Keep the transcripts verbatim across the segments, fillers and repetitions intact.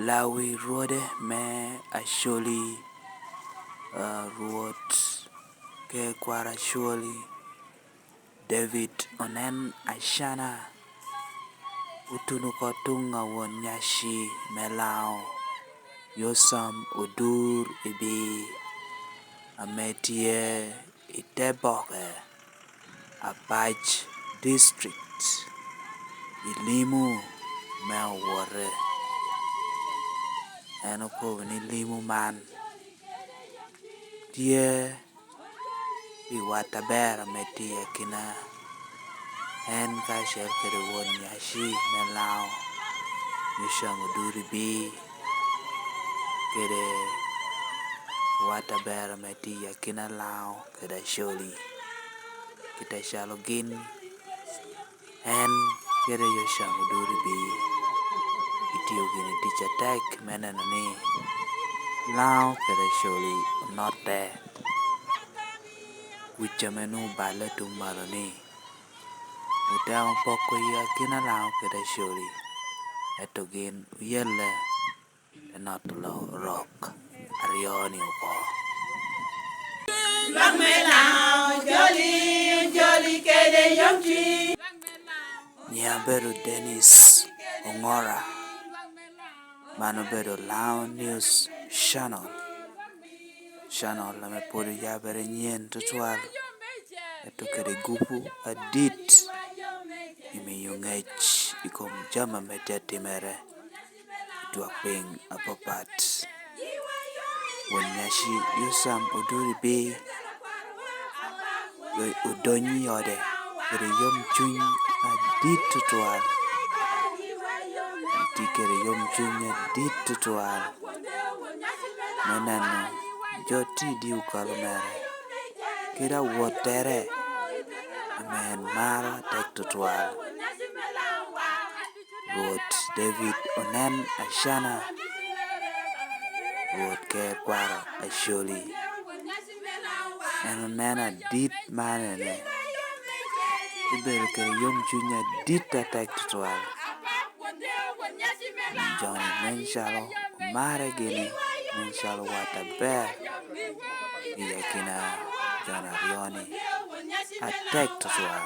Lawi rwode me Acoli, ah, Rwot Ker kwaro Acoli, David onen Acana, otuno oko tuŋ a won nyaci me Laŋo, Yocam Odur Ebii, ame tye i te boke Apac District, i limo me owote. En okobo ni limo man tye pi wat aber ame tye i akina en karacel kede won nyaci me Laŋo, Yocam Odur Ebii, kede wat aber ame tye i akina Laŋo kede Acoli. Kit acalo gin, en kede Yocam Odur Ebii itio gini tic atek me neno ni Laŋo kede Acoli onotte. Kuc ame nwoŋo oballe tuŋ malo-ni, otemo poko i akina Laŋo kede Acoli, ento gin oyelle te noto lo-, rok aryo-ni oko. Lwak me Laŋo, Ojoli, Ojoli kede yomcuny. Nyiŋa obedo Dennis Ongora. Man obedo Laŋo News Channel. Channel ame pwod oyabere nyen tutwal, ento kede gupu adit i miyo ŋec i kom jami ame tye atimere i twak piny apapat. Won nyaci Yocam Odur Ebii o-, odonyo i ode kede yomcuny adit tutwal. Tye kede yomcuny adit tutwal me neno jo tye i dyekal mere, kede awottere ame en maro atek tutwal. Rwot David onen Acana, Rwot Ker kwaro Acoli. En oneno adit man ene, obedo kede yomcuny adit atek tutwal. Jo-ni nen calo omarre gini, nen calo wat aber i akina jo-ni aryo-ni atek tutwal.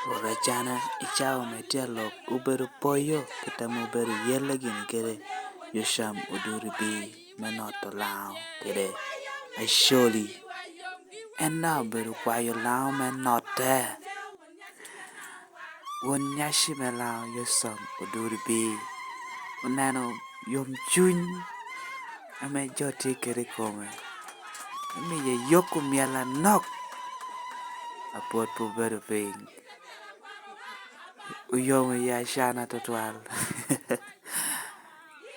Rwot Acana i cawa me tye alok obedo poyo kit ame obedo yelle gini kede Yocam Odur Ebii me noto Laŋo kede Acoli. En daŋ obedo kwayo Laŋo me notte. Won nyaci me Laŋo Yocam Odur Ebii oneno yomcuny ame jo tye kede i kome, omiye yok omyel anok, apwod pe obedo piny. Oyomo i Acana tutwal.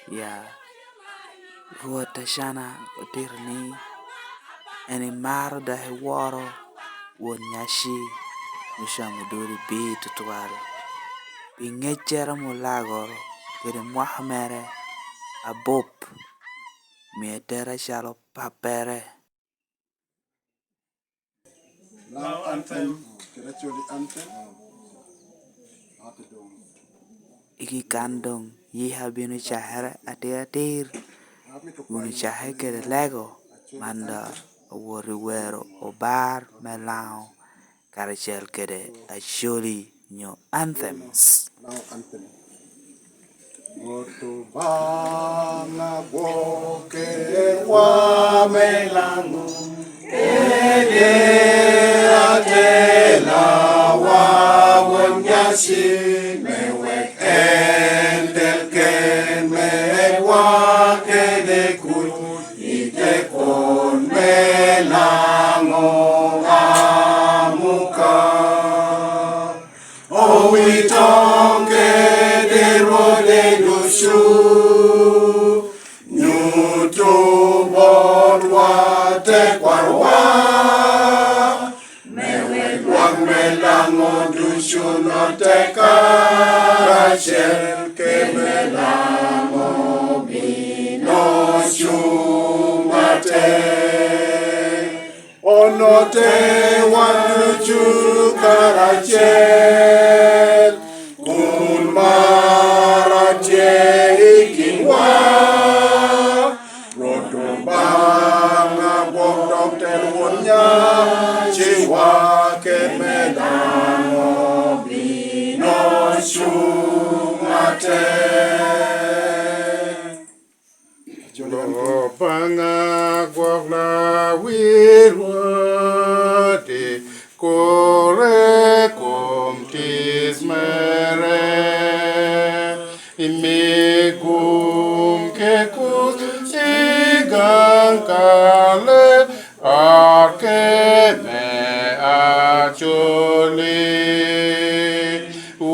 Ya, Rwot Acana otito ni en imaro dok iworo won nyaci Yocam Odur Ebii tutwal pi ŋeccere ame olagoro kede mwaka mere abup, omio etere acalo pappere. Lao anthem, kede Acholi anthem. I kan doŋ yika bino cakere atir atir, kun ocake kede lego, man daŋ owot i wero obar me Laŋo karacel kede Acholi nyo anthems. Lao anthem. Ŋut Obaŋa gwokkewa me Laŋo, kede atelawa won nyaci, me wek en tel ken mewa kede kuc i te kwon me Laŋo amuka. Owitoŋ kede rwode ducu, nyuto botwa tekwarowa, me wek lwak me Laŋo ducu notte karacel, ker me Laŋo bino cuŋ atek. Onotte wan ducu karacel, kun mar atye i Nyaciwa keme daŋ obino cuŋ atek. Obaŋa gwok lawi Rwode, kore kom tic mere. Imi gum ke kuc i gaŋ kale, ake me acoli.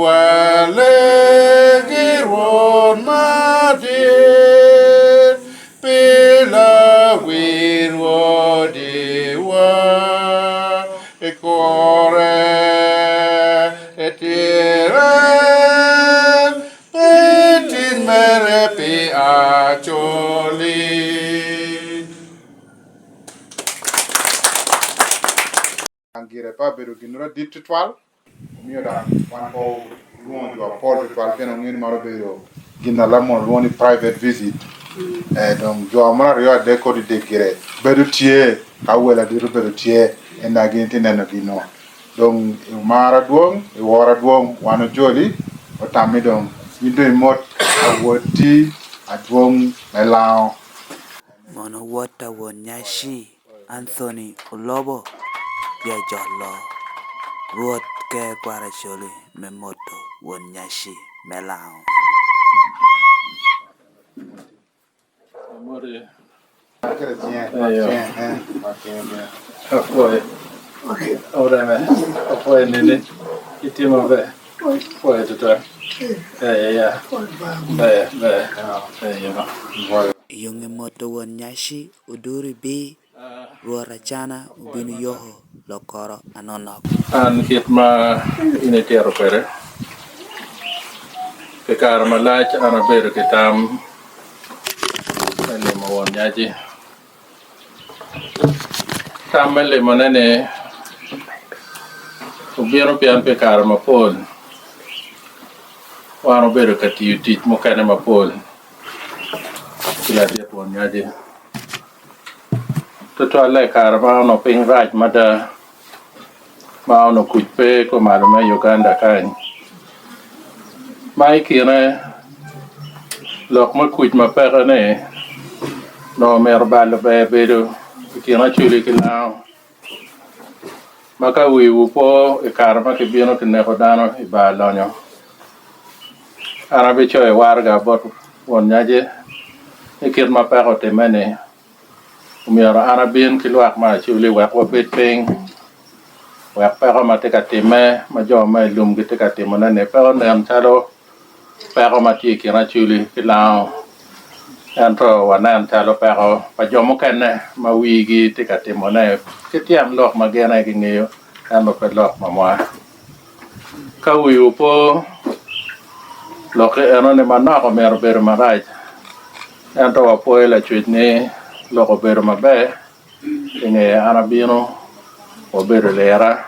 Wale gi Rwot madit, pi lawi Rwodiwa, ikore, itire, pi tin mere pi acoli. An gire pe abedo ginnoro adit tutwal, omio daŋ wan pe olwoŋo jo apol tutwal, pien oŋeo ni man obedo gin a Lamon lwoŋo ni private visit. Eh, doŋ jo moro aryo adek kodi dek gire bedo tye, ka wel adit obedo tye, en daŋ gin tye neno gino. Doŋ i omar adwoŋ, i wor adwoŋ, wan ojoli, otammi doŋ, yin doŋ imot awotti adwoŋ me Laŋo. Mono wot a won nyaci, Anthony Olobo, pi ajolo Rwot Ker Kwaracoli me moto won nyaci me Laŋo. Amor ye. Kede ciŋe, Eyo. ciŋe, eh, ciŋe, ciŋe. Apwoyo. Oreme. Apwoyo nini. Itye maber. Apwoyo tutwal. Eh, ya. Ber, ber. Eh, ya. Apwoyo. Yoŋe moto won nyaci oduri bi Rwot Acana obino yoko lokoro anonok. An kit ma in itito kwede, pi kare malac an abedo ki tam me limo won nyaci. Tam me limone-ni obino pien pi kare mapol wan obedo ka tiyo tic mukene mapol ki ladit won nyaci. Tutwalle i kare ma onwoŋo piny rac mada, ma onwoŋo kuc pe i komalo me Uganda kany. Ma i kine lok me kuc ma peke-ni, onwoŋo myero bal ober bedo i kin Acoli ki Laŋo, ma ka wiwu po i kare ma kibino kineko dano i bar lonyo, an abicoyo waraga bot won nyaci ni kit ma peko otimme-ni, omyero an abin ki lwak me Acoli wek wabed piny, wek peko ma tye ka timme, ma jo me i lumgi tye ka timone-ni, pe onen calo peko ma tye i kin Acoli ki Laŋo, ento wanen calo peko pa jo mukene ma wigi tye ka timone ki tyen lok ma gin aye giŋeyo, ento pe lok mamwa. Ka wiwu po, lokke enoni manok omyero obedo marac, ento wapwoyo Lacwec ni lok obedo maber. I ŋeye an abino, wabedo lira,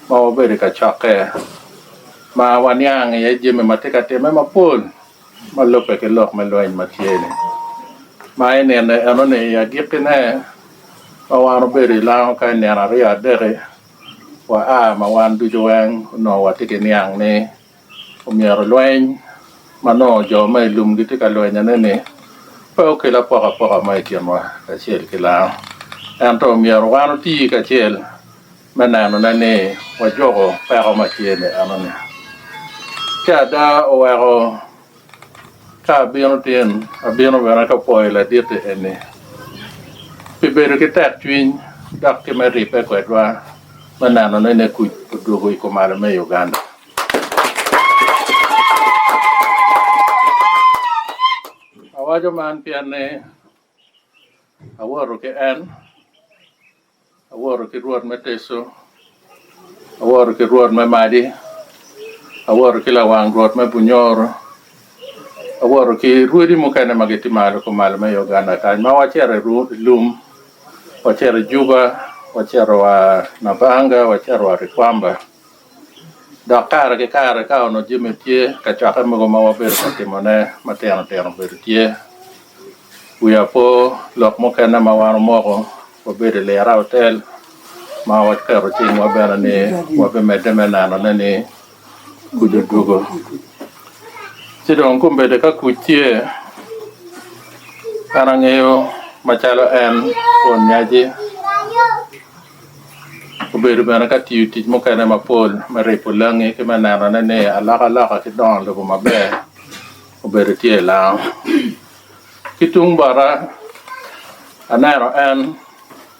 ma wabedo i kacokke, ma waniaŋ iye jami ma tye ka timme mapol, ma lubbe ki lok me lweny ma tye-ni. Ma i nino enoni i agikkine, ma wan obedo i Laŋo ka i nino aryo adek-ki, waa ma wan ducu wen onwoŋo watye ki niaŋ ni omyero lweny ma nwoŋo jo me i lumgi tye ka lwenyone-ni pe okel apokapoka mo i kinwa kacel ki Laŋo. Ento omyero wan oti kacel me nenone ni wajuko peko ma tye-ni enoni. Ci ada oweko ka abino tin, abino bene ka pwoyo ladit eni pi bedo ki tekcwiny, dok ki me ribbe kwedwa, me nenone ni kuc odwogo i kumalo me Uganda. Awaco man pien ni awoto ki en, awoto ki Rwot me Teso, awoto ki Rwot me Madi, awoto ki Lawaŋ Rwot me Bunyoro, awoto ki rwodi mukene ma gitye malo kumalo me Uganda kany, ma wacito i ru-, i lum, wacito i Juba, wacito wa Nabanga, wacito wa Rikwamba. Dok kare ki kare ka onwoŋo jami tye, kacokke mogo ma wabedo ka timone matino tino obedo tye. Wia po, lok mukene ma wan omoko, wabedo i Lira Hotel, ma waketo ciŋwa bene ni wabimedde me nenone ni kuc odwogo. Ci doŋ kombedde ka kuc tye, an aŋeyo macalo en Won Nyaci obedo bene ka tiyo tic mukene mapol me ripo Laŋi ki me nenone ni alokaloka ki doŋo lobo maber obedo tye i Laŋo. Ki tuŋ bota, aneno en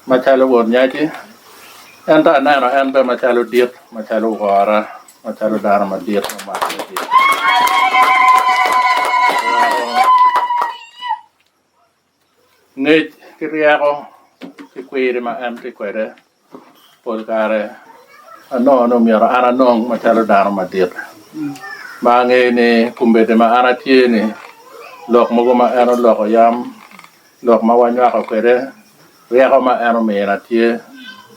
macalo Won Nyaci, ento aneno en bene macalo dit, macalo wora, macalo dano madit, ma maro madit. Ŋec ki ryeko ki kwiri ma en tye kwede, pol kare anongo ni omyero an anoŋ macalo dano madit. Ma aŋeyo ni kombeddi ma an atye ni, lok mogo ma en oloko yam, lok ma wanywako kwede, ryeko ma en omina tye,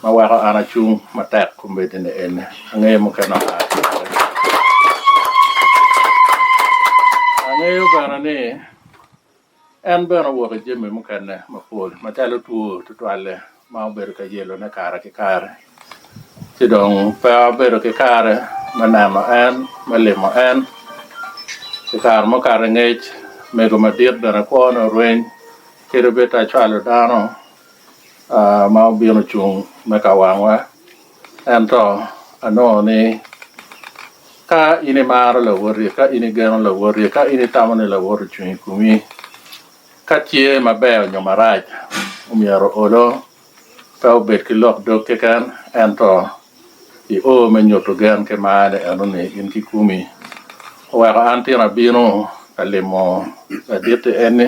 ma weko an acuŋ matek kombeddi ni eni. Aŋeyo mukene oa. Aŋeyo bene ni en bene owoko i jami mukene mapol, macalo two tutwalle ma obedo ka yelone kare ki kare. Ci doŋ pe abedo ki kare me neno en, me limo en. I kare mukato i ŋec, mego madit bene kwone orweny, kede obed acwalo dano, ah, ma obino cuŋ me ka waŋwa. Ento anongo ni ka in imaro lawoti, ka in igeno lawoti, ka in itamo ni lawoti ocuŋ i komi, ka tye maber onyo marac, omyero olo, pe obed ki lok dog keken, ento i o me nyuto gen ki mar ni eno ni in ki komi. Oweko an tino abino ka limo ladit-ti en-ni,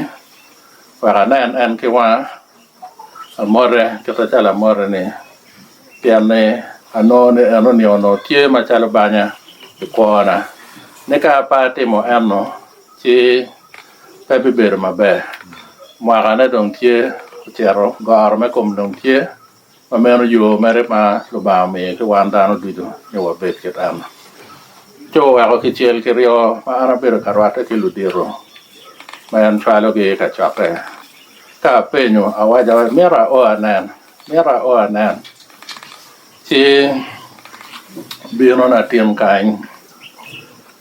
wek anen en ki waŋa, amote kit acalo amote-ni, pien ni anongo ni eno ni onongo tye macalo banya i kwona, ni ka pe atimo eno, ci pe bibedo maber. Mwakane doŋ tye ocito, goro me kom doŋ tye, ma meno yo mere ma Lubanga omio ki wan dano ducu ni wabed kit en. Ci oweko kicel ki ryo ma an abedo ka rwatte ki ludito, ma en cwalogi i kacokke. Ka apenyo, awaco, "Myero ao anen, myero ao anen." Ci bino na tin kany,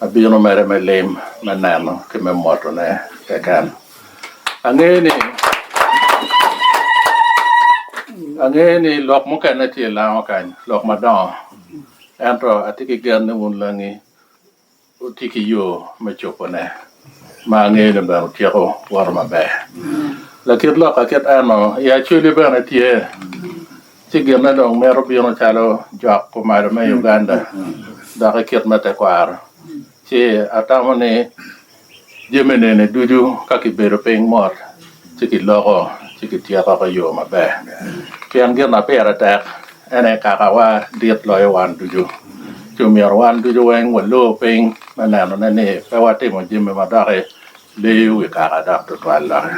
abino mere me lim, me neno, ki me motone keken. Aŋeyo ni, aŋeyo ni lok mukene tye i Laŋo kany, lok madongo. Ento atye ki gen ni wun Laŋi otye ki yo me cobone, ma aŋeyo ni bene otyeko woro maber. Lakit lok akit eno, i Acholi bene tye, ci genne doŋ mito bino calo jok omalo me Uganda, dok i kit me tekwaro. Ci atamo ni jami nene ducu ka kibedo piny mot, ci kiloko, ci kityeko oko i yo maber. Pien gin a pire tek en aye kakawa dit loyo wan ducu. Ci omyero wan ducu weng walu piny me nenone ni pe watimo jami ma doki leyo wi kaka dok tutwal doki.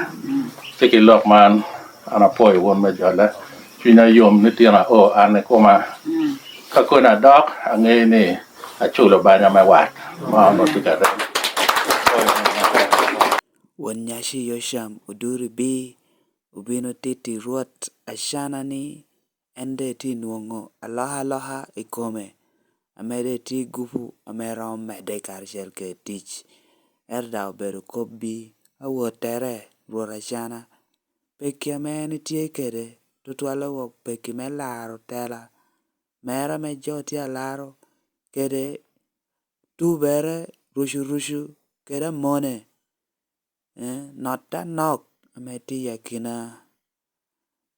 Ci ki lok man, an apwoyo wun me jolle. Cwinya yom ni tyen ao an i koma. Ka koni adok, aŋeyo ni aculo banya me wat ma onongo tye ka rem. Won Nyaci Yocam Oduri Bii obino titi Rwot Acana ni en doŋ etye nwoŋo alokaloka i kome, ame doŋ etye gupu ame romo medde karacel kede tic. Ento daŋ obedo kobbi awottere, Rwot Acana, pekki ame en etye kede, tutwale wok pekki me laro tela mere ame jo tye alaro kede tubere rucurucu kede amone, eh, notte anok ame tye i akina,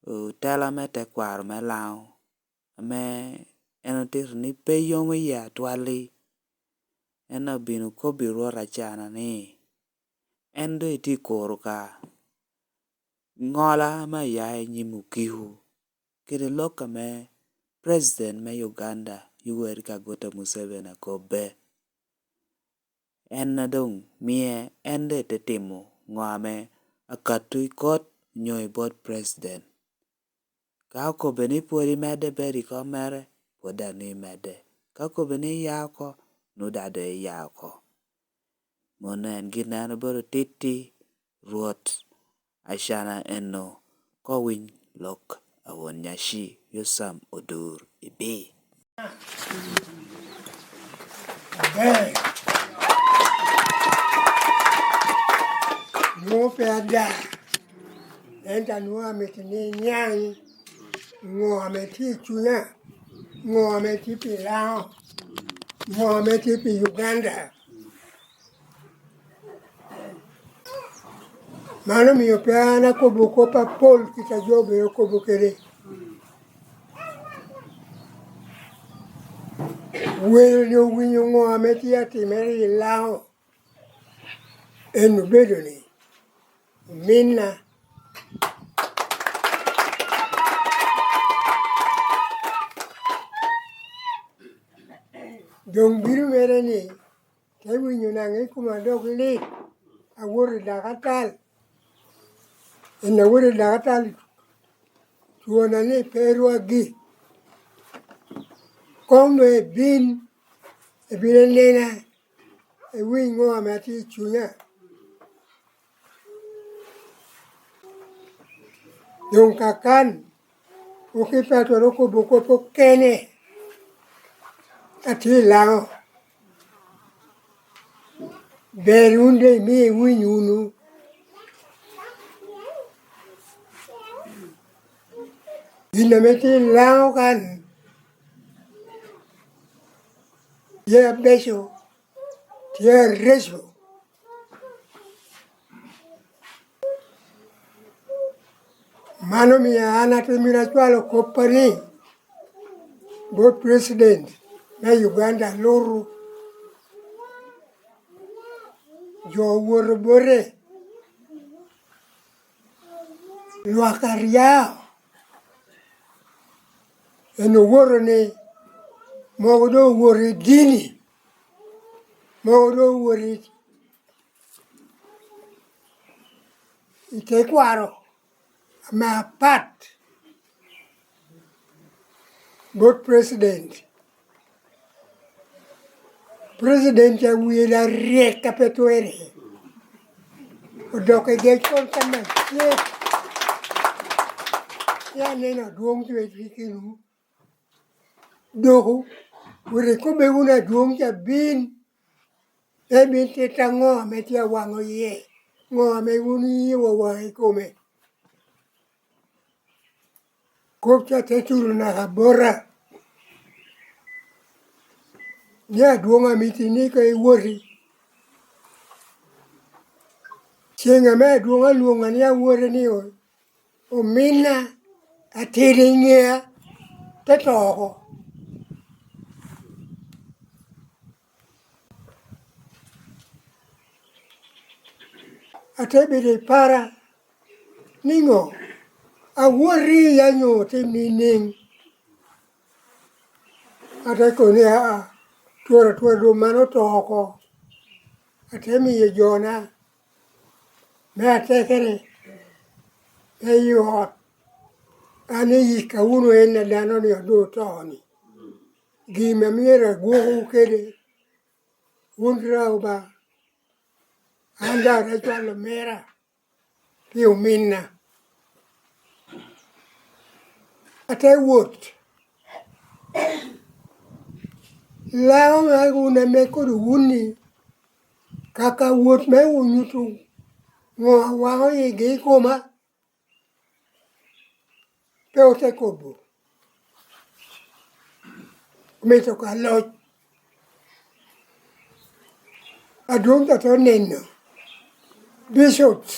eh, tela me tekwaro me Laŋo, ame en otito ni pe yomo iye atwal-li. En obino kobbi Rwot Acana ni, en doŋ etye i kuro ka. Ŋola ame aya i nyim okiko, kede lok ame President me Uganda, Yoweri Kaguta Museveni akobbe. En a doŋ mie en doŋ ete timo ŋo ame akato i kot onyo i bot President. Ka okobbe ni pwod imedde bedo i kom mere, pwod daŋ nwoŋo imedde. Ka okobbe ni iya oko, nwoŋo daŋ doŋ iya oko. Mano en gin a en obedo titti, Rwot Acana eno, ka owiny lok a Won Nyaci. Yosam Odur Ibi. Aber. Nwoŋo pe ada, ento anwoŋo amito ni iniaŋ ŋo ame tye i cunya, ŋo ame tye pi Laŋo, ŋo ame tye pi Uganda. Man omio pe an akobo kop apol kit a jo obedo kobo kede. Welo-ni owinyo ŋo ame tye atimere i Laŋo. En obedo ni, ominna. Doŋ bino mere ni, te winyo naŋ i koma dok lit, awoto i dakatal. En awoto i dakatal, twona ni pe rwagi. Koŋ doŋ ibin, ibin inena, iwiny ŋo ame atye i cunya. Doŋ kakan, Okipato okobo kop okene, atye i Laŋo. Ber wun doŋ imio iwiny wunu. Gin ame tye i Laŋo kan, tye abeco, tye areco. Man omio an atye mito acwalo koppa ni, bot President me Uganda, lutu jo owoto bote, lwak arya, en owoto ni, mogo doŋ owoto i dini, mogo doŋ owoto i i tekwaro ame apat bot President. President a wie daŋ ryek a pe twere, odok i gec kon ka mac cek. Ci aneno adwoŋ cwec i kinwu, doko, wot ikobbe wunu adwoŋ ca bin. Emitti ta ŋo ame tye awaŋo yie? Ŋo ame wun iyiwa waŋ i kome? Kop ca te tuno naka bota, ni adwoŋ amiti ni ka iwoti. Ceŋ ame adwoŋ alwoŋa ni awoti ni o-, ominna, atidi i ŋea, te to oko. Ate bedo i para, niŋo? Awoti iya nyo otimmi niŋ? Ate kobo ni, "Aa, twara twara dwoŋ man oto oko." Ate miyo jona me atekere me i ot, an iyika wunu en a dano ni doŋ oto-ni. Gin a myero agwokwu kede, wun Raoba, an daŋ ate cwalo mera pi ominna. Ate wot. Laŋo me wun ame kodo wun-ni, kaka wot me wun nyuto ŋo awaŋo yigi i koma, pe ote kobo. Omito ka loc. Adwoŋ ca te oneno bishops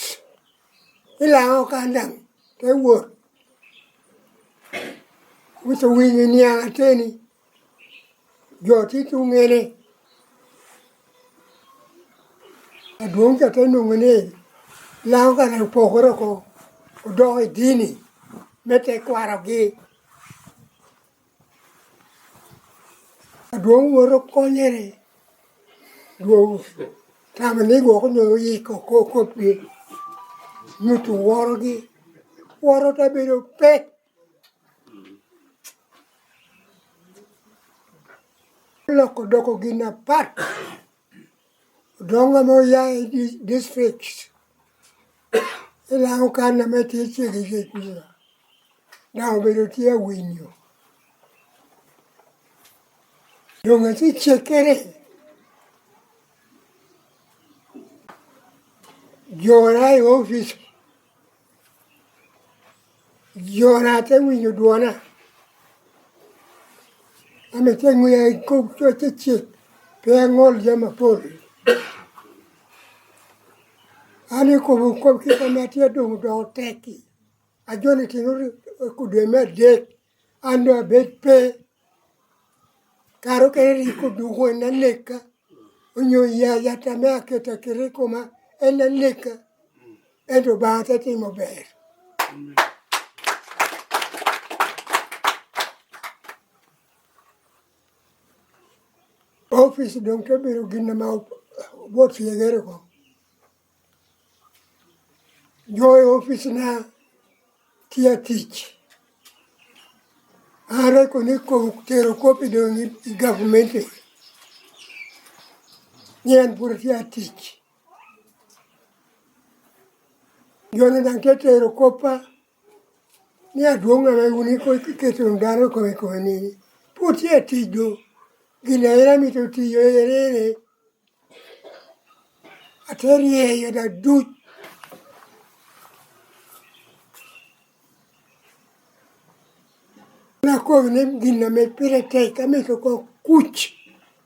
i Laŋo kan daŋ te wot. Wot owinyo niaŋ ateni, jo tye tuŋ ene. Adwoŋ ca te nwoŋo ni Laŋo kan opokere oko, odoko i dini me tekwarogi. Adwoŋ woto konyere, dwogo tamo ni gwok onwoŋo oyiko ko-, kopgi, nyuto worogi, woro te bedo pek. Loko doko gin apat. Odoŋ ame oya i di-, district, i Laŋo kan ame tye ceggi i Kecwira. Daŋ obedo tye awinyo. Doŋ acecekere, jona i opic, jona te winyo dwona, ame te ŋwia i kop coc acek, pe aŋol jami apol. An ikobo kop kit ame atye doŋ odoko tek-ki. A jo-ni tino ri-, dwe me adek, an doŋ abed pe. Kare okene rik oduko en aneka, onyo ya yat ame aketo aketa i koma, en aneka. Ento Obaŋa te timo ber. Opic doŋ te bedo gin ame ob-, obwot tyegere oko. Jo i opicna tye atic. An rik kono ikobo tero kop i doŋ i, i gavumenti ni an pwod atye atic. Jo-nu daŋ te tero koppa ni, "Adwoŋ ame wun iko-, iketo wunu dano i kome, i kome ni, pwod tye atic do. Gin a en amito tiyo en ene." Ate ryeyo da duc. An akobo ni gin ame pire tek, amito oko kuc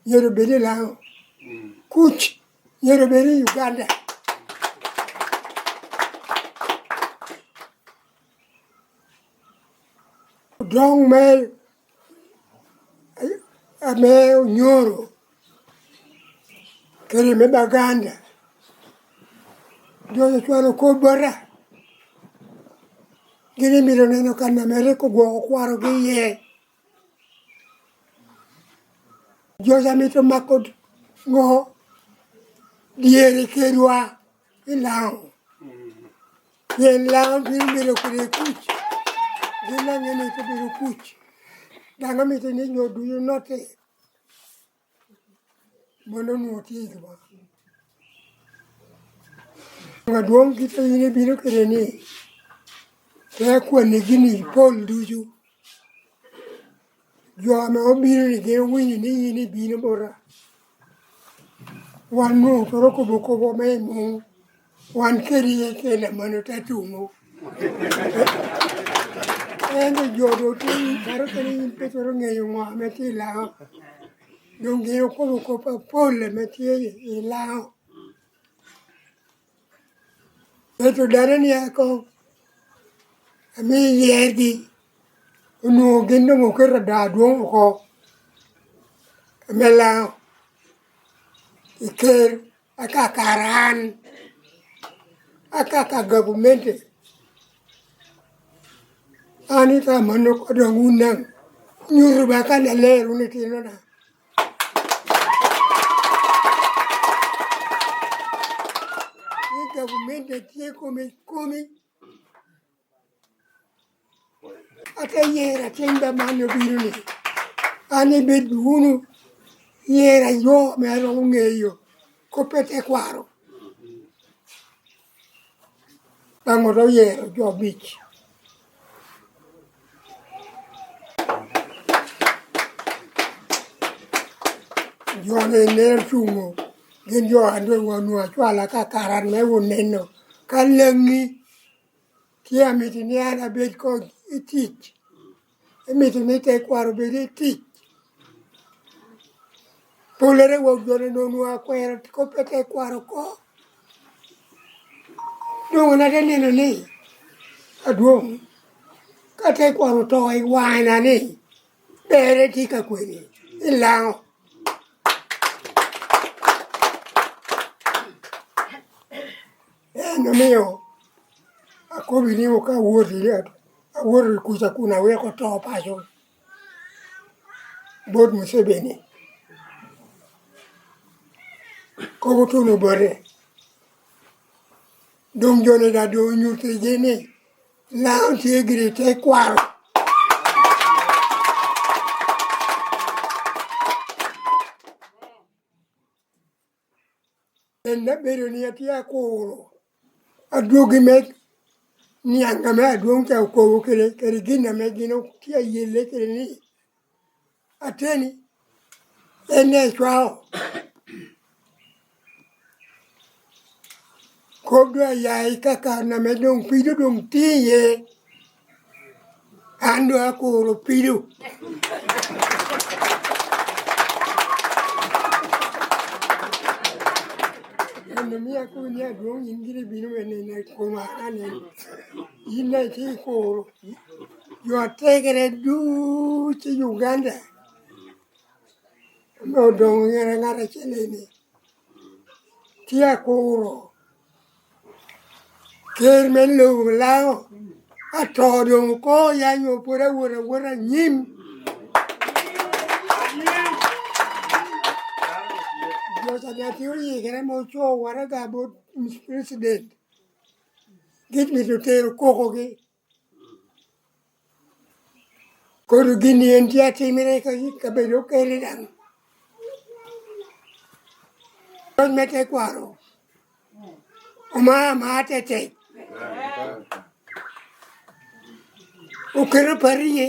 myero obed i Laŋo. Kuc myero obed i Uganda. Odoŋ me, ame Onyoro kede me Baganda, jo ocwalo kop bota. Gin imito neno kan ame rik ogwoko kwarogi iye. Jo ca mito mako ŋo dyere kedwa i Laŋo. Pien Laŋo bino bedo kede kuc. Gin daŋ en mito bedo kuc. Daŋ amito ni jo ducu notte. Mano onwoŋo tye i Obaŋa. Adwoŋ kit a in ibino kede ni, pe akwanni gini pol ducu. Jo ame obino ni gin owinyo ni in ibino bota. Wan onwoŋo twero kobo kop me i muŋ. Wan kadi kene amanno te tumo. Ento jo doŋ tye, kare okene in pe twero ŋeyo ŋo ame tye i Laŋo. Doŋ gin okobo kop apol ame tye i Laŋo. Ento dano ni ako, ame iyergi, onwoŋo gin doŋ oketo ada adwoŋ oko, ame Laŋo i ker. Akakara an, akaka gavumenti. An ite amanno oko doŋ wun daŋ, nyuto ba kannaler wun itinona. Ni gavumenti tye komi, komi. Ate yero atin ba man obino ni, an ibed wunu yero ayo ame aromo ŋeyo kop pe tekwaro. Aŋot oyero jo abic. Jo-ni nen ocuŋo, gin jo a nwoŋo acwala ka karan me wun neno. Ka Laŋi tye amito ni an abed ko i tic, emito ni tekwaro obed i tic. Pollere wa jo-ni onwoŋo akwero kop pe tekwaro oko. Doŋ an ate neno ni, adwoŋ, ka tekwaro oto i waŋna ni, berre tye ka kwene, i Laŋo. En omio akobbi ni ka awot i, awot i kuca kun aweko to paco bot Museveni. Kop otuno bote. Doŋ jo-ni daŋ doŋ onyuttigi ni Laŋo tye gire i tekwaro. En abedo ni atye akuro adwogi me Niaŋ ame adwoŋ ca okobo kede, kede gin ame gin tye ayelle kede ni, ateni, en daŋ ecwao. Kop doŋ aya i kaka ame doŋ pido doŋ tye iye. An doŋ akuro pido. Ento mio akobo ni adwoŋ yin giri ibino me nena i koma ka nen. Yin daŋ itye ikuro. Jo atekere ducu i Uganda ame odoŋo ŋera ŋat acel eni. Tye akuro. Ker me lobo Lango ato doŋ oko ya nyo pwod awot awot anyim. Jo ca daŋ tye oyikere ma ocoo waraga bot president. Gin mito tero kokogi. Kono gin-ni en tye atimere ka i kabedo okene daŋ. Kony me tekwaro, omaa amaa tetek. Oketo parie.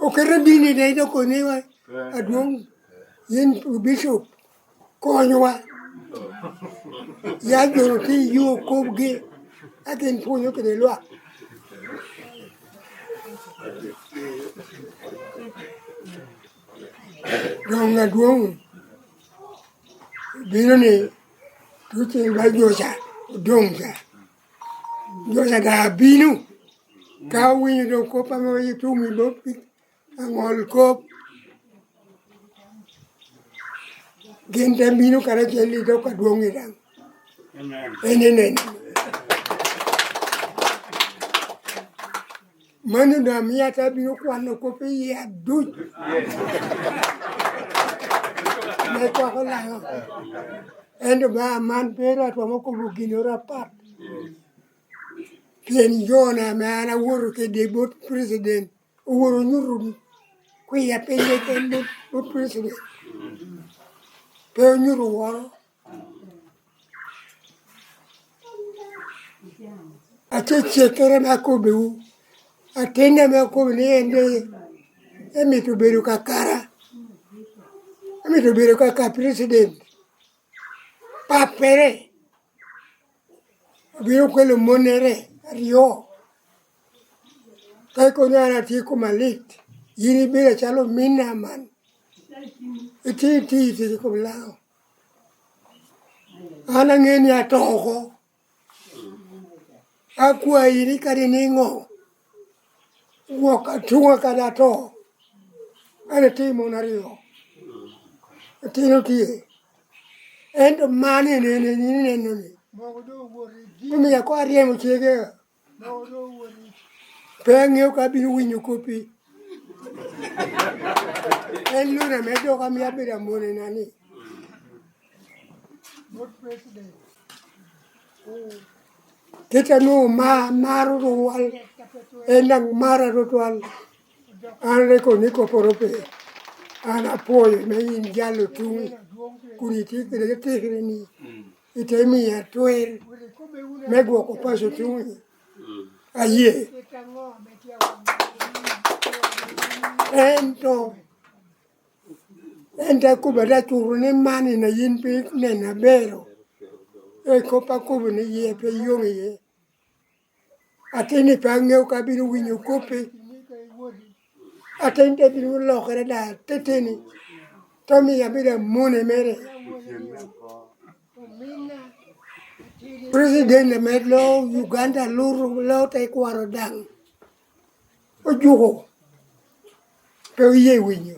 Oketo dini daŋ i dog koniwa. Adwoŋ, yin bicop, konywa. Ya jo tye i yo kobgi, a gin pwonyo kede lwak. Doŋ adwoŋ bino ni, tucel ba jo ca odoŋ ca. Jo ca daŋ abino, ka owinyo doŋ kop ame otuŋ i bot aŋol kop, gin te bino karacel i dog adwoŋ-ŋi daŋ. Amen. En eneno. Mano doŋ amio ate abino kwano kop i yie aduc. Me kwako Lango. Ento ba man pe ru atwom okobo ginnoro apat. Pien jo-na ame an awoto kede bot president, owoto onyuto kwiya piny keken bot, bot president. Pe onyuto woro. Acecekere me akobbiwu, atin ame akobo ni en de emito bedo kakara, emito bedo kaka president. Pappere obino kwelo monnere aryo. Ka ikobo ni an atye i koma lit, yin ibedo acalo ominna man. Iti iti iti i kom Lango. An aŋeo ni ato oko. Akwayi ni kadi niŋo, gwok atuŋa kadi ato, an atye mon aryo, itino tye. Ento man en, en, en, en, en, en, omio akwa aryemo cege. Pe aŋeo ka abino winyo koppi. En lon ame dok amio abedo amonena ni. Kit a nwoŋo ma-, maro tutwal, en daŋ mara tutwal. An rik oneko poro pe. An apwoyo me yin jalo tuŋi, kun itye kede tekere-ni, ite miya twer me gwoko paco tuŋi. Aye. Ento, ento akobo ata curo ni man en a yin pe neno abero. E kop akobo ni yie pe yom iye. Atin ni pe aŋeo ka abino winyo koppi. Atin te bino lokere da teteni. Te miyo abedo amone mere. President ame lo Uganda luro lo tekwaro daŋ ojuko, pe oye winyo.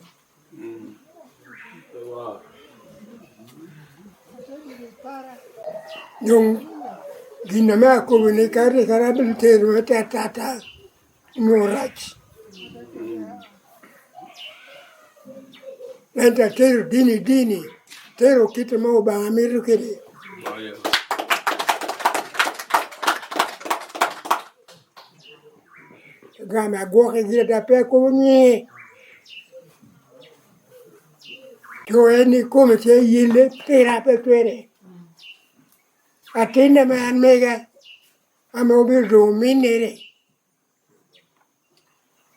Doŋ gin ame akobo ni ka rik an abino tero me te atata, nwoŋo rac. Ento atero dini dini, atero kit ame Obaŋa mito kede. Gam agwoke gire da pe akobo nyiŋe. Co en ikome tye yelle pira pe twere. Atin ame an mega, ame obedo doŋ ominnere,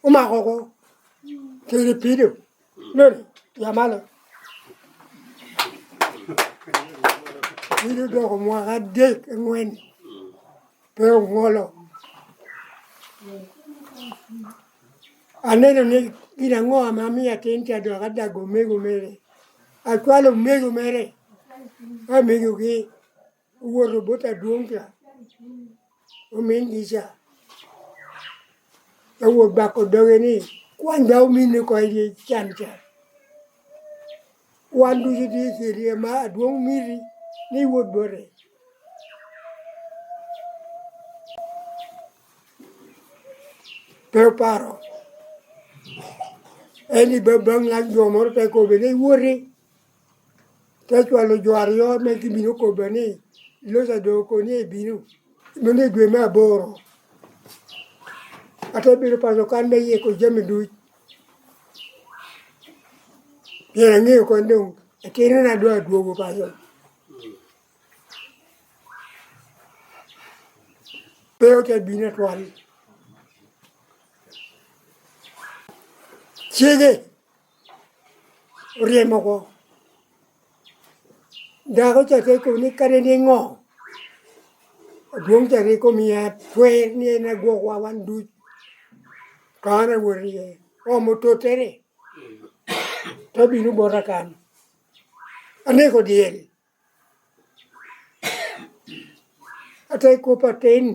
omako oko, tero i pido, noni, ya malo. Pido odoko mwaka adek, aŋwen, pe oŋolo. Aneno ni gin aŋo ame amio atin ca dok adago omego mere. Acwalo omego mere, amegogi owoto bot adwoŋ ca, omingi ca. Ewot bako doge ni, "Kwany ba ominni oko i can ca. Wan ducu tye i kidi, ema adwoŋ miti ni iwot bote." Pe oparo. En i ba-, baŋ ŋat jo moro te kobbe ni, "Iwoti." Te cwalo jo aryo ame gibino kobba ni, "Loca doŋ okoni ebino." Mano i dwe me aboro. Ate bedo paco kan me yiko jami duc. Pien aŋeo kong doŋ, etinona doŋ adwogo paco. Pe ote bino atwal. Cege oryemo oko. Dako ca te kobo ni, "Kadi niŋo? Adwoŋ ca rik omia twer ni en agwokwa wan duc, ka an awot iye." Omo tottere, te bino bota kan. Aneko dyel. Ate kop atin,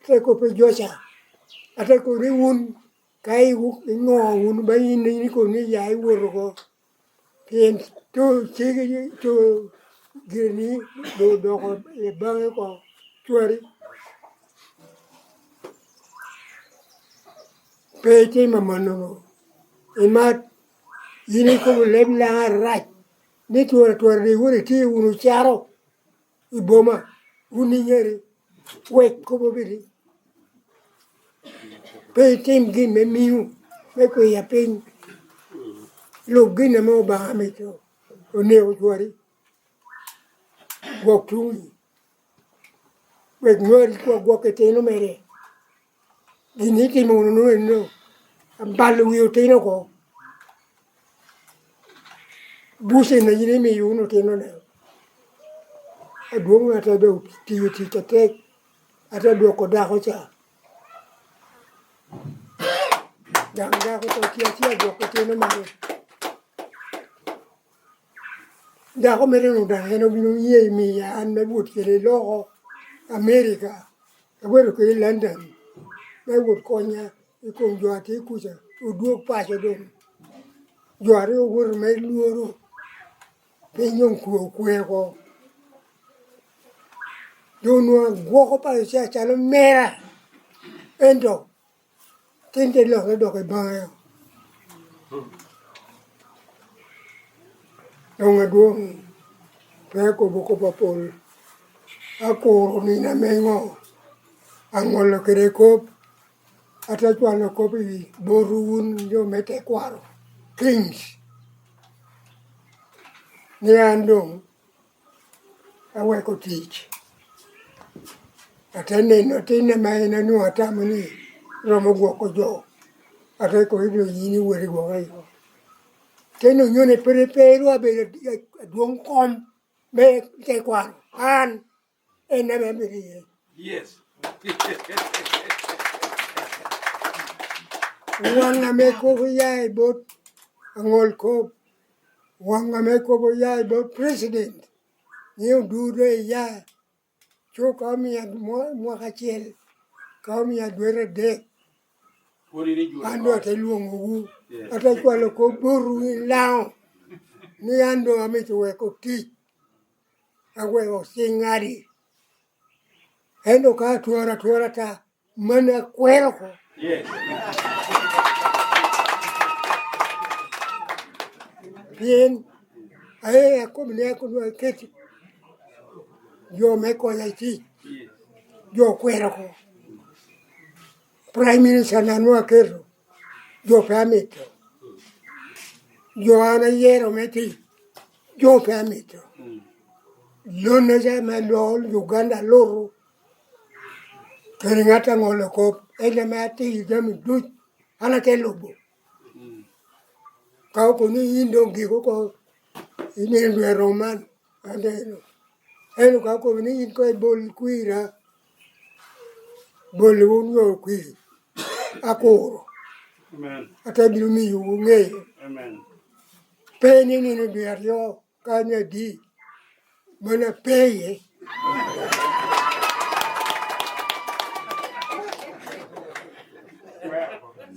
ate kop i jo ca, ate kobo ni, "Wun ka iwu-, iŋo wun ba in, in ikobo ni ya iwot oko? Pien to cegi, to gire ni doŋ odoko i baŋi oko, cwari." Pe itim amannono. Imat, in ikobo leb Laŋo arac ni twara twara rik wun itye wunu caro i boma, wun iŋeri, wek kop obedi. Pe itim gin me miŋo, me kwiya piny. Lub gin ame Obaŋa mito, oneko cwari. Gwok tuŋi. Wek nwari gwok, gwok etino mere. Gin itimo wunu eno, abalo wi otino oko. Bucen a yin imiyo wunu otinone. Adwoŋ ate doŋ tiyo tic atek, ate dwoko dako ca. Daŋ dako to tye atye adwoko otino mere. Dako mere-nu daŋ en obino ye miya an me wot kede loko America, awero kede London, me wot konya i kom jo a tye kuca, odwog paco doŋ. Jo aryo owoto me lworo, piny doŋ kwe okwe oko. Doŋ onwoŋo agwoko paco ca acalo mera, ento tin te lokke dok i baŋe. Doŋ adwoŋ, pe akobo kop apol. Akuro nino ame ŋo, aŋolo kede kop, ate cwalo kop i botwu wun jo me tekwaro, Kings, ni an doŋ aweko tic. Ate neno tin ame en onwoŋo atamo ni romo gwoko jo. Ate kobo ni, "Yin iwot i gwoko iye." Te nwoŋo nyone pede pe ru abedo adwoŋ kom me tekwaro. An en ame abedo iye. Yes. Waŋ ame kop oya i bot aŋol kop. Waŋ ame kop oya i bot president. Ni odur doŋ iya, co ka omia mwa-, mwaka acel, ka omia dwete adek, an doŋ ate lwoŋowu, ate cwalo kop botwu i Laŋo, ni an doŋ amito weko tic, aweko ciŋ ŋadi. Ento ka atworo atwora ata, mano akwero oko. Yes. Pien aye akobo ni akobo aket jo me konya i tic, jo okwero oko. Prime Minister na nwoŋo aketo, jo pe amito. Jo an ayero me tic, jo pe amito. Lonnaca me lwor Uganda alutu, Kede ŋat a ŋolo kop, en ame atio jami duc, an ate lubo. Ka okobo ni yin doŋ gik oko, iniŋo dwe rom man, an te eno. Ento ka okobo ni yin koŋ ibol kwira, bol wun yo kwir, akuro. Amen. Ate bino miyo wuŋeyo. Amen. Pe ni nino dwe aryo, kanya adi, mano apeye.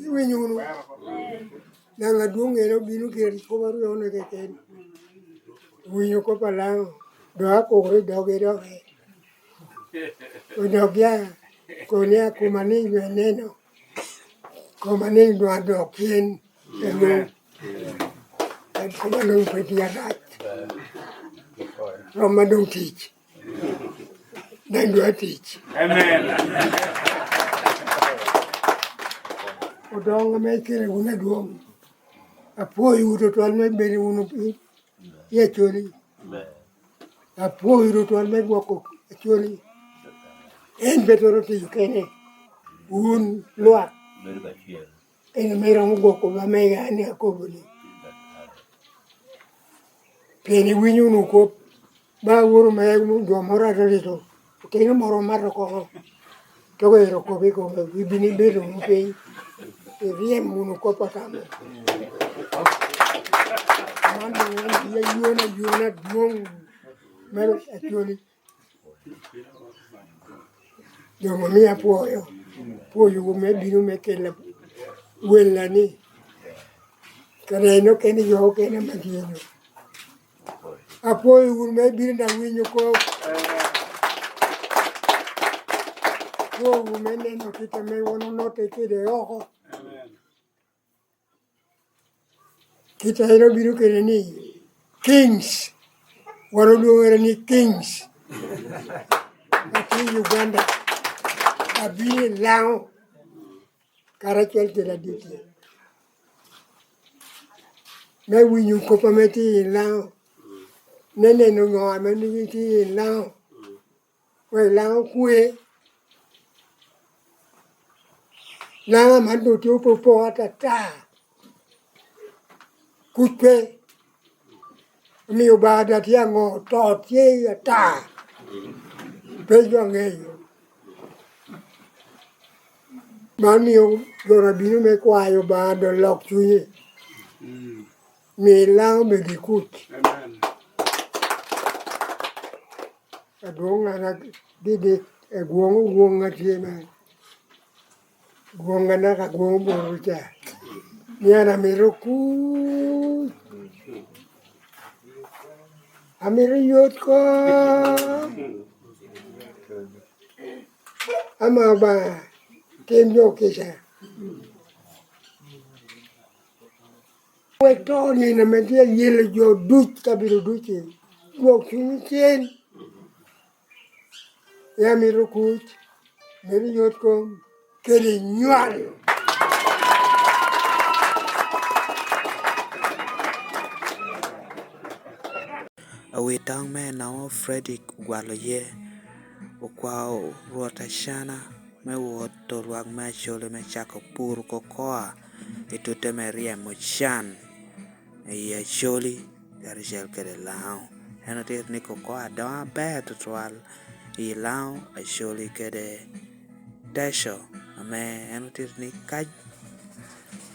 Iwinyo wunu? Daŋ adwoŋ en obino kede kop aryo-ne keken. Owinyo kop a Laŋo, dok akuro i doge doke. Odok ya, koni akuma ni jo aneno. Koma ni dwa dok pien en Amen. En koma doŋ pe tye arac. Rom ma doŋ tic. Daŋ dwa tic. Amen. Odoŋ ame ikele wun adwoŋ. Apwoyo wun tutwal me bedo wunu i, i Acholi. Apwoyo tutwal me gwoko Acholi. En pe twero tiyo kene. Wun lwak. En ame romo gwoko ba mega ni akobo ni. Pien iwinyo wunu kop, ba woro me jo moro arito, otino moro omato kono. Toko ero kop i kome, ibino ibedo wunu piny, iryem wunu kop atamo. Man doŋ en tye ayona, ayona adwoŋ me Acholi. Jo omio apwoyo, pwoyowu me bino me kela wella ni, kara en okene jo okene ame tye no. Apwoyo wunu me bino daŋ winyo kop. Apwoyo wunu me neno kit ame wan onotte kede oko. Kit a en obino kede ni, Kings, wan olwoŋere ni Kings, atye i Uganda, abino i Laŋo karacel kede aditi. Me winyo kop ame tye i Laŋo, me neno ŋo ame nigi tye i Laŋo, wek Laŋo kwe. Laŋo man doŋ tye opopoko atata. Kuc pe. Omio Obaŋa daŋ tye aŋo? To tye ata. Pe jo aŋeyo. Man mio jo a bino me kwayo Obaŋa doŋ lok cunye. Mi Laŋo bed i kuc. Amen. Adwoŋ ŋana didik, egwoŋo gwoŋ a tye me gwoŋ anaka gwoŋo boro ca. Ni an amito kuc, amito yot kom, ama Obaŋa tim jo kica. Wek to nino ame tye ayelo jo duc kabedo duc-ci, dwok cunyi cen. Ya mito kuc, mito yot kom, kede nywal. Awitong me Namo Frederick ogwalo ye, okwao Rwot Acana me woto lwak me Acholi me cako pur kokoa i tute me ryemo can i Acholi karacel kede Laŋo. En otito ni kokoa doŋ aber tutwal i Laŋo, Acholi kede Teco, ame en otito ni kac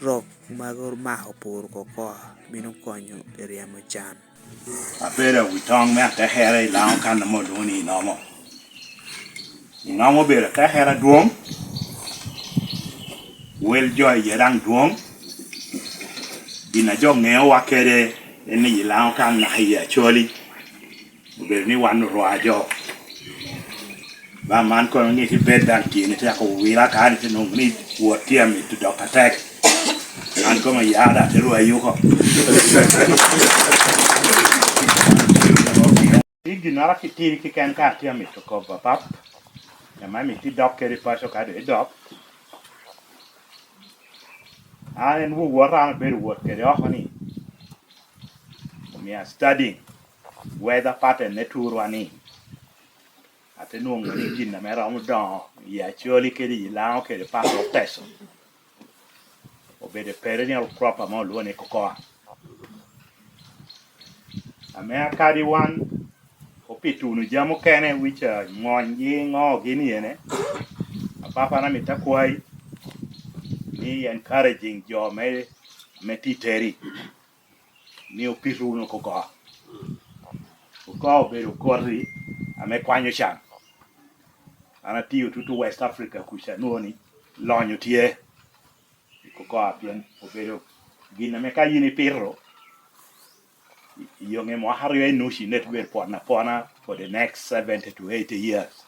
rok magi omako pur kokoa bino konyo i ryemo can. Abedo awitong me atekere i Laŋo kan ame olwoŋo ni Inomo. Inomo obedo atekere adwoŋ, wel jo iye daŋ dwoŋ. Gin a jo ŋeowa kede en ni i Laŋo kan naka i Acholi obedo ni wan orwa jo. Ba man kono ni tye bed daŋ tye ni teko wila ka ni tye nwoŋo ni wot tye amito dok atek. An kono ya da te rwa yuko. Ni ginnoro kitin kiken ka atye amito kobo apap, ema imito idok kede paco ka doŋ idok. An en wowota, an abedo wot kede oko ni, omia studying weather pattern me turwa ni, ate nwoŋo ni gin ame romo doŋo I Acholi kede i Lango kede Paso Teso, obedo perennial crop ame olwongo ni kokoa. Ame akadi wan opito wunu jami okene, wic angony gi ngo gin iyene, apapa na mita kwai ni encouraging jo me, me titeri ni opito wunu kokoa. Kokoa obedo koti ame kwanyo can. An atio tutu West Africa kuca, anwoŋo ni lonyo tye i kokoa, pien obedo gin ame ka yin ipito i, i yoŋe mwaka aryo i nucu, inete bedo pwon apwona for the next seventy to eighty years.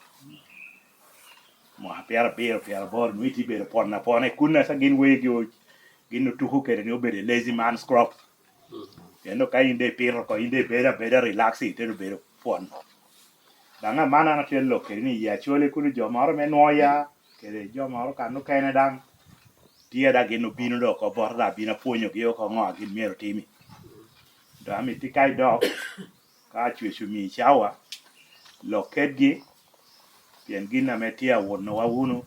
Mwaka pyerabiro, pyeraboro, nwoŋo itye bedo pwon apwona i kun asa gin wegi o-, gin otuko kede ni obedo lazy man's crop. Pien dok ka in de ipito oko, in de ibedo abeda relax, ite obedo pwon. Daŋ aman an atye lok kede ni i Acholi kuno jo moro me nwoya, kede jo moro kan okene daŋ tye, daŋ gin obino dok oko bota, daŋ abino apwonyogi oko ŋo a gin myero otimi. Dok amiti ka idok, ka acwec omii cawa, lok kedgi, pien gin ame tye awunowa wunu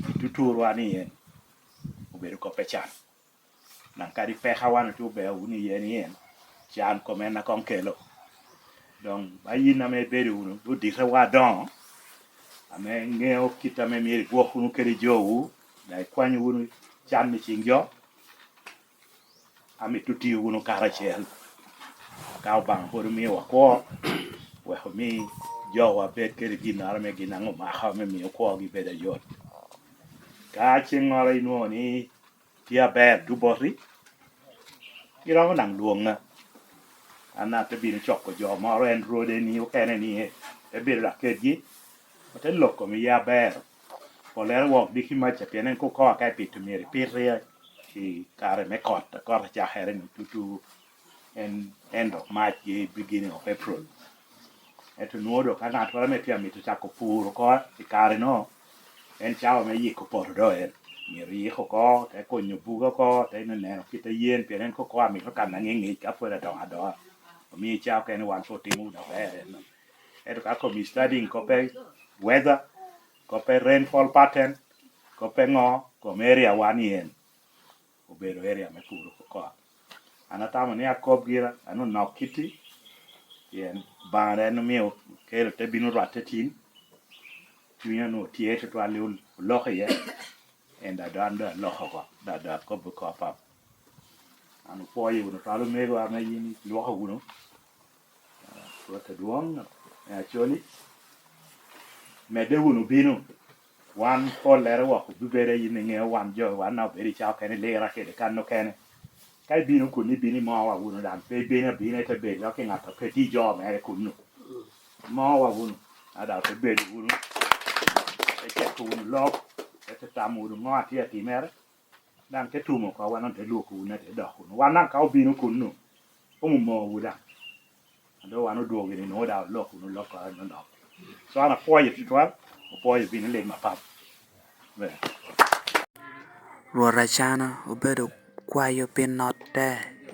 i tuturwa ni en obedo kop me can. Daŋ kadi peka wan otye obeo wunu iye ni en can kom en a koŋ kelo. Doŋ ba yin ame ibedo wunu oditewa adoŋo, ame iŋeo kit ame myero igwok wunu kede jowu, daŋ ikwanyo wunu can i ciŋ jo, amito tio wunu karacel. Ka Obaŋa pwod omiowa kwo, wek omi jowa bed kede ginnoro ame gin daŋ omako, me mio kwogi bedo ayot. Ka ceŋŋoro inwoŋo ni tye aber tuŋ boti, iromo daŋ lwoŋa. An ate bino coko jo moro, en rwode ni okene ni, te bedo dok kedgi, ote loko miye aber. Pollere wok diki maca, pien en kokoa ka ipito myero ipit i kare me kot, kot acakere ni tutu en end of March gi beginning of April. Ento nwoŋo dok ka ŋattoro ame tye amito cako pur oko i kare-no, en cawa me yiko poto doŋ en. Myero yik oko, te konyo buga oko, te neno kit a yen, pien en kokoa mito kan aŋeŋec ka pwod adoŋo adoŋa. Omio i cawa okene wan pe otimo wunu aber en. Ento ka kom studying kop pe weather, kop pe rainfall pattern, kop pe ŋo, kom area wa ni en obedo area me puro kokoa. An atamo ni akob gira, an onok kitti, pien Obaŋa en omio kelo te bino rwatte tin, cunya onwoŋo tye tutwal ni ol-, olok iye, en daŋ doŋ an doŋ aloko oko, daŋ doŋ akobo oko apap. An opwoyo wunu twal omego ame yin ilwoko wunu. Rwot adwoŋ, me Acholi, medde wunu bino. Wan pollere wok obibedo, yin iŋeo wan jo, wan daŋ obedo i cawa okene, ilira kede kan okene. Ka ibino kun ibino imowa wunu daŋ, pe ibino abina ite bedo dok i ŋat a pe tye i jo mere kunnu. Imowa wunu, a daŋ ote bedo wunu, te ceko wunu lok, te tamo wunu ŋo a tye atimere. Daŋ te tumo oko, wan daŋ te lwoko wunu, te dok wunu. Wan daŋ ka obino kunnu, omumo wu daŋ. A doŋ wan odwogo gini, nwoŋo daŋ olok wunu lok a nonok. So an apwoyo tutwal, apwoyo bino lim apap. Ber. Rwot Acana obedo kwayo pi notte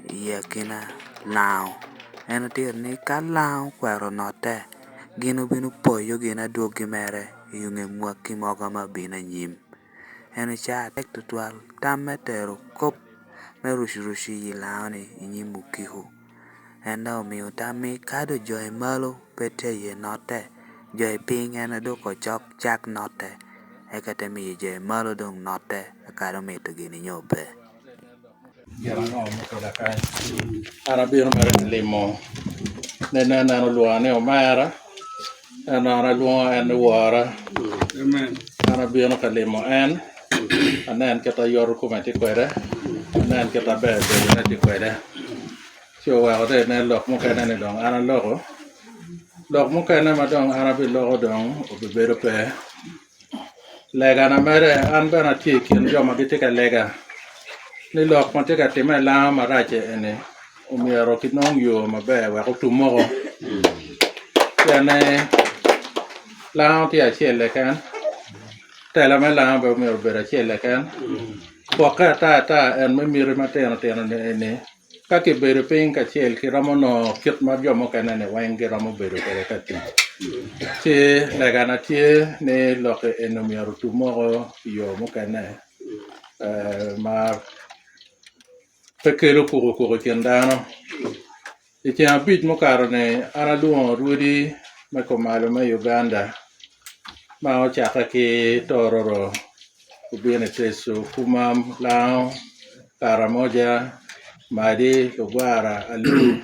i akina Laŋo. En otito ni ka Laŋo okwero notte, gin obino poyo gin adwoggi mere i ŋe mwakki mogo ame obino anyim. En oca atek tutwal tam me tero kop me rucurucu i Laŋo-ni i nyim okiko. En daŋ omio tam ni ka doŋ jo i malo pe tye aye notte, jo i piny en a doŋ ocok cak notte, eka te miyo jo i malo doŋ notte, eka doŋ mito gini nyo pe. Gin aŋo me koda kany? An abino mere ka limo nene, en olwoŋa ni omera, en an alwoŋo en ni wora. Amen. An abino ka limo en, anen kit a yot kome tye kwede, anen kit aber bedone tye kwede. Ci oweko te inen lok mukene ni doŋ an aloko. Lok mukene ma doŋ an abiloko doŋ obibedo pe. Lega na mere, an bene atye i kin jo ma gitye ka lega ni lok ma tye ka timme i Laŋo marac eni, omyero kinwoŋ yo maber wek otum oko. Pien ni Laŋo tye acel keken, tela me Laŋo bene omyero obed acel keken. Pwoke ata ata en me miti matino tino ni eni, ka kibedo piny kacel, kiromo nongo kit ma jo mukene-ni weng giromo bedo kwede ka tic. Ci legana tye ni lok eno myero otum oko i yo mukene, eh, ma pe kelo kuku kuku i kin dano. I ceng abic mukato-ni, an alwoŋo rwodi me komalo me Uganda, ma ocakke ki Tororo, obino i Teso, Kumam, Laŋo, Karamoja, Madi, Lugwara, Alu,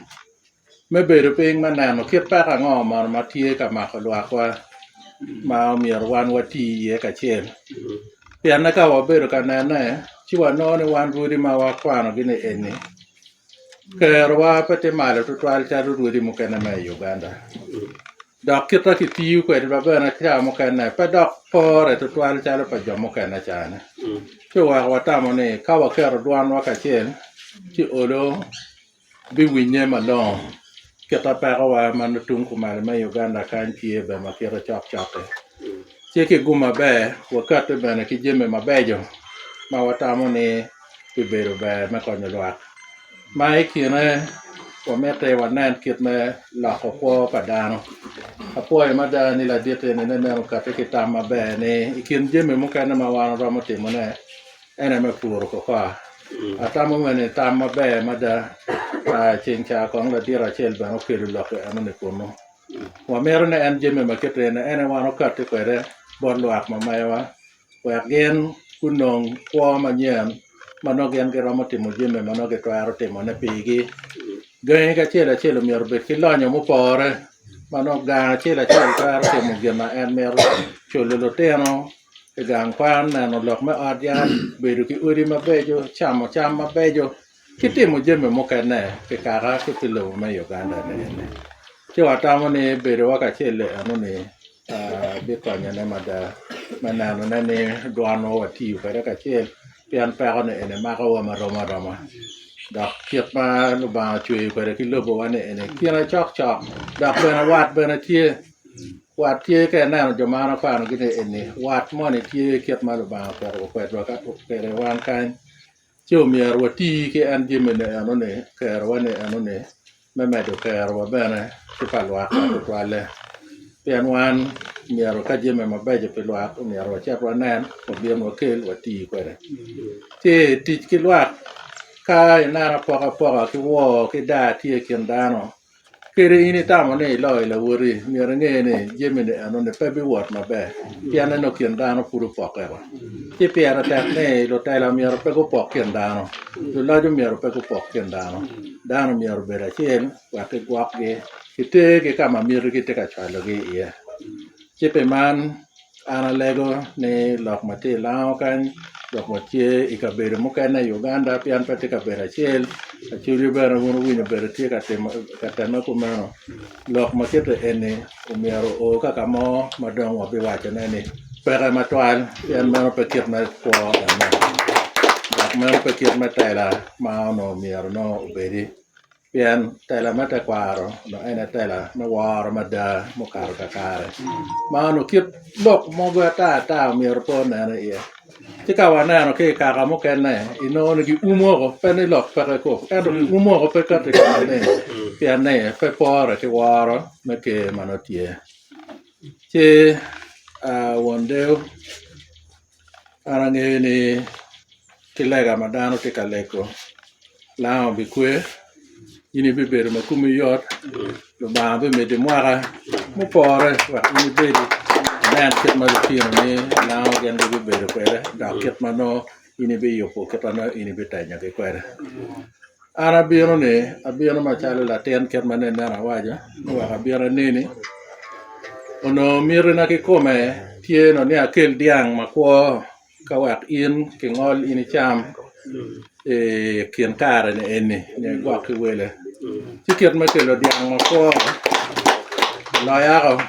me bedo piny me neno kit peko aŋo mono ma tye ka mako lwakwa, ma omyero wan wati iye kacel. Pien ka wabedo ka nene, ci wanongo ni wan rwodi ma wakwanogi ni eni, kerowa pe tye malo tutwal calo rwodi mukene me i Uganda. Dok kit a kitio kwedwa bene ca mukene pe dok pore tutwal calo pa jo mukene cane. Ci oweko watamo ni ka waketo dwanwa kacel, ci olo biwinye maloŋo. Kit a pekowa man otuŋ kumalo me Uganda kany tye bene ma kite cokcokke. Ci kigum aber, wakatti bene ki jami mabeco ma watamo ni pi bedo ber me konyo lwak. Ma i kine wamito wanen kit me loko kwo pa dano. Apwoyo mada ni ladit eni ne nen okatti ki tam aber ni i kin jami mukene ma wan oromo timone, en ame puro kokoa. Atamo mene tam aber mada, a, ceng ca koŋ ladit acel bene okelo lok i enoni kunu. Wamito ni en jami ma kite en, en wan okatti kwede bot lwak ma mewa, wek gin gunoŋ kwo manyen ma nongo gin giromo timo jami ma nongo gitwero timone pigi. Gangi acel acel omyero obed ki lonyo mupore, ma nongo gang acel acel twero timo gin a en mito, culo lutino i gang kwan, neno lok me ot yat, bedo ki odi mabeco, camo cam mabeco, ki timo jami mukene pi kaka ki pi lobo me Uganda ni eni. Ci watamo ni bedowa kacel i enoni, ah, bikonyone mada me nenone ni dwanwa watiyo kwede kacel, pien peko ni eni makowa ma rom aroma. Dok kit ma Lubanga ocweyo kwede ki lobowa ni eni kine cokcok, dok bene wat bene tye. Wat tye ka ineno jo ma an akwanogi ni eni, wat moni tye kit ma Lubanga oketo kwedwa ka, kwede wan kany. Ci omyero wati ki en jami-ni enoni, kerowa ni enoni, me medo kerowa bene ki pa lwak tutwalle. Pien wan myero ka jami mabeco pi lwak omyero wacit wanen, wabin wakel, wati kwede. Ci tic ki lwak, ka ineno apokapoka ki woo ki daa tye i kin dano, kede in itamo ni iloyo lawoti, myero iŋe ni jami-ni enoni pe biwot maber, pien en kin dano pwod opokke wa. Ci pire tek ni lutela myero pe gupok kin dano, luloc myero pe gupok kin dano. Dano myero obed acel, wek gigwokgi, gitergi ka ma mitigi tye ka cwalogi iye. Ci pi man, an alego ni lok ma tye i Laŋo kany, lok ma tye i kabedo mukene i Uganda, pien pe tye kabedo acel. Acwalwu bene wun owinyo bedo tye ka timo, ka temme kumeno. Lok ma kite eni omyero o kaka mo ma doŋ wabiwacone ni peke matwal, pien meno pe kit me kwo eno. Dok meno pe kit me tela ma onongo myero nongo obedi. Pien tela me tekwaro onongo en e tela me woro mada mukato kakare. Man onongo kit lok mogo ata ata omyero pe onene iye. Ci ka waneno ki i kaka mukene, inongo ni giumo oko, pe ni lok peke kop, ento giumo oko pe kati kama ni, pien ni pe pore ki woro me ker ma nongo tye. Ci, ah, won dewo, an aŋeyo ni ki lega ma dano tye ka lego, Laŋo bikwe, in ibibedo ma komi yot, Lubanga bimedi mwaka mupore wek in ibedi, inen kit ma lutino ni Laŋo gin gibibedo kwede, dok kit ma nongo in ibiyubo, kit ma nongo in ibitenyogi kwede. An abino ni, abino macalo latin kit ma nen nen awaco, ni wek abino aneni, onongo mitina kikome tye no ni akel dyaŋ makwo, ka wek in kiŋol in icam i kin kare ni eni, ni igwok ki wele. Ci kit me kelo dyaŋ makwo, loya oko,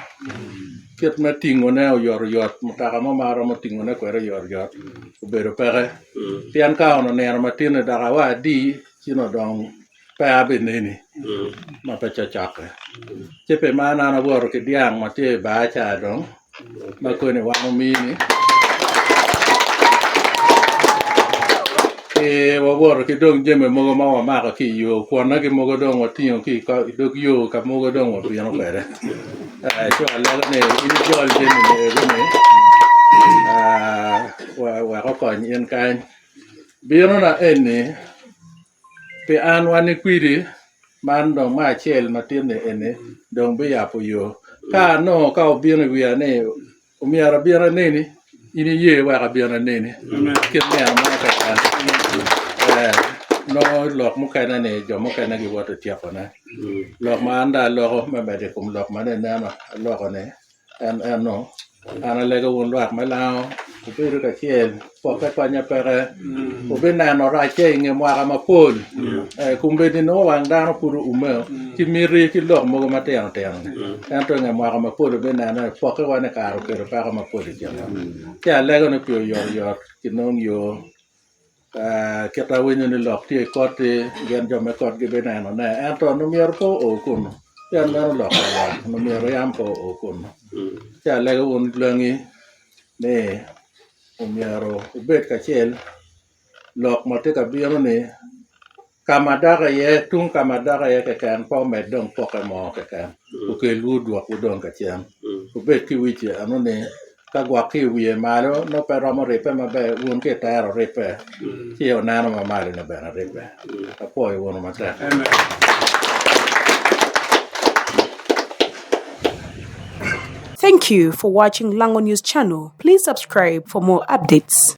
kit me tiŋone oyotoyot, mutaka mo ma romo tiŋone kwede oyotoyot, obedo peke. Pien ka onongo nino matin-ni dok awa adi, ci onongo doŋ pe abineni, ma pe cocokke. Ci pi man an awoto ki dyaŋ ma tye i bar ca doŋ, ma koni wan omini. Ci Ee, wawoto ki doŋ jami mogo ma wamako ki i yo, kwonnagi mogo doŋ watiŋo ki i ko-, i dog yo ka mogo doŋ wabino kwede. Ee, co alego ni in ijol jami mego ni, aa, wa-, wek okony in kany. Bino na eni, pi an wan i kwidi, man doŋ me acel matin-ni eni, doŋ biyabo yo. Ka anongo ka obino i wia ni, omyero abin aneni, in iye wek abin aneni. Amen. Kit me amaka kan. Eh, nongo lok mukene ni jo mukene giwoto i tyekone. Mm. Lok ma an daŋ aloko me medo i kom lok ma ne neno aloko ni, en, en no, an alego wun lwak me Laŋo, obedo kacel, pokke kony a peke, mm, obineno racce i ŋe mwaka mapol. Yeah. Eh, kombeddi nwoŋo waŋ dano pud oume, mm, ci miti ki lok mogo matino tino. Mm. Ento i ŋe mwaka mapol obineno ni pokke wan i kare okelo peko mapol i kinwa. Mm. Ci alego ni pi oyotoyot, kinwoŋ yo, eh, kit awinyo ni lok tye i koti, gin jo me kotgi bineno ne. Ento onwoŋo myero pe oo kuno. Pien meno lok a lwak, onwoŋo myero yam pe oo kuno. Mm. Ci alego wun Laŋi ni omyero obed kacel, lok ma tye ka bino ni, ka ma dok iye, tuŋ ka ma dok iye keken, pe omed doŋ pokke mo keken. Mm. Okelwu odwokwu doŋ kacen. Mm. Obed ki wic eno ni, ka gwok ki i wie malo, nongo pe romo ribbe maber, wun ki itero ribbe. Mm. Ci oneno ma malo ni bene ribbe. Mm. Apwoyo wunu matek. Amen. Thank you for watching Lango News Channel. Please subscribe for more updates.